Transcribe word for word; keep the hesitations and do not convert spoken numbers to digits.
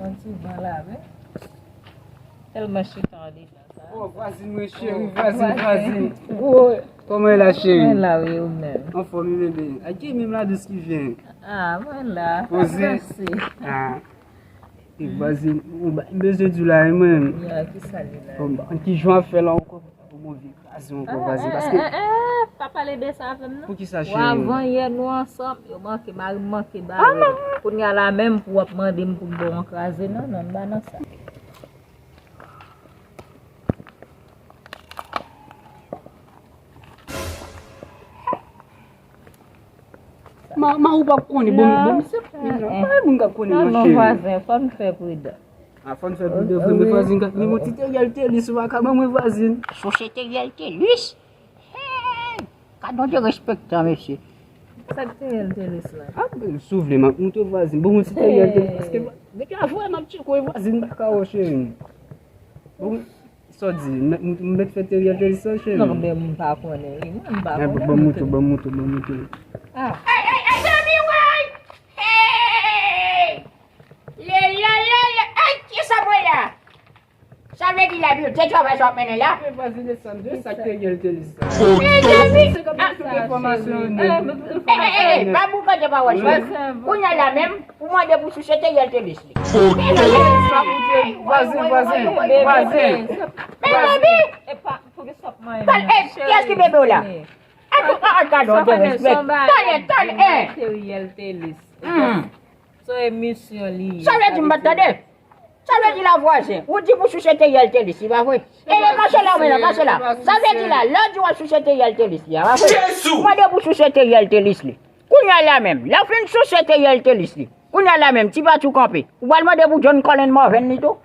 Yon ti van la, wi. Tèlman chita andedan sa. Oh, vwazin mwen cheri, vwazin, vwazin. Oh, kòman e la cheri? Mwen la, wi, ou menm? Anfòm, wi, bebe. Ay, ki menm la dous ki vyen? Ah, mwen la. Poze. Avanse. Ah. E vwazin, ou ba, m bezwen di w la, wi, mwen. Ya, ki sa li la? Bon, ba, ki jan w ap fè la ankò? Pou move kraze ankò, vwazin, paske eh, eh, pa pale de sa avè m, non. Poukisa, cheri? Avan yè nou ansanm, yo manke, mari m manke bare m. Kounye a la menm pou w ap mande m pou m ba w yon kraze, non, non, m pa nan sa. Ma, ma ou p ap konnen, bon, bon, misye, pa gen moun k ap konnen, non, cheri. Non, non, vwazin, fò n fè pridan. A, fò n fè pridan vre, men vwazin, gad, men yon ti teryèl telis ou pa ka ban mwen, vwazin. Chouche teryèl telis? Hey! Gad yon derespektan, mesye. Sa k teryèl telis la? A, si w vle, m ap montre vwazin. Bon, yon ti teryèl telis, paske depi avè m ap tcheke w, vwazin, m pa ka wè w, cheri. Bon, sa w di, m mèt, m mèt fè teryèl telis sa, cheri? Non, men m pa konnen, wi, non, m pa konnen. Bon, ban m montre w, ban m montre w, ban m montre w. Ah. Hey, hey, hey, zanmi, woy! Hey! Le, le, le, le, hey, kisa mwen la? Sa vle di la, te travay sa w ap mennen la? Vwazin, desann de sa k teryèl telis la. Mezanmi! Tout enfòmasyon yo nèt. Eh, eh, eh, pa boukante pawòl, cheri. Kounye a la menm, pou mande pou chouche teryèl telis li. Vwazin, vwazin, vwazin. Mezanmi! Kiyès ki bebe w la? An tou ka, gad yon derespè. Tande, tande, eh. Teryèl telis. Hmm. Se yon emisyon li ye. Sa vle di m pa t tande? Sa vle di la vwazin, ou di pou chouche teryèl telis, se pa vre? E, e, kache la, ou menm, kache la. Sa vle di la, lè w di w ap chouche teryèl telis li, a pa vre? Jezi! Mande pou chouche teryèl telis li. Kounye a la menm, lè w fin chouche teryèl telis li. Kounye a la menm, ti pati w kanpe. Ou pral mande pou John Colin Morvan li tou?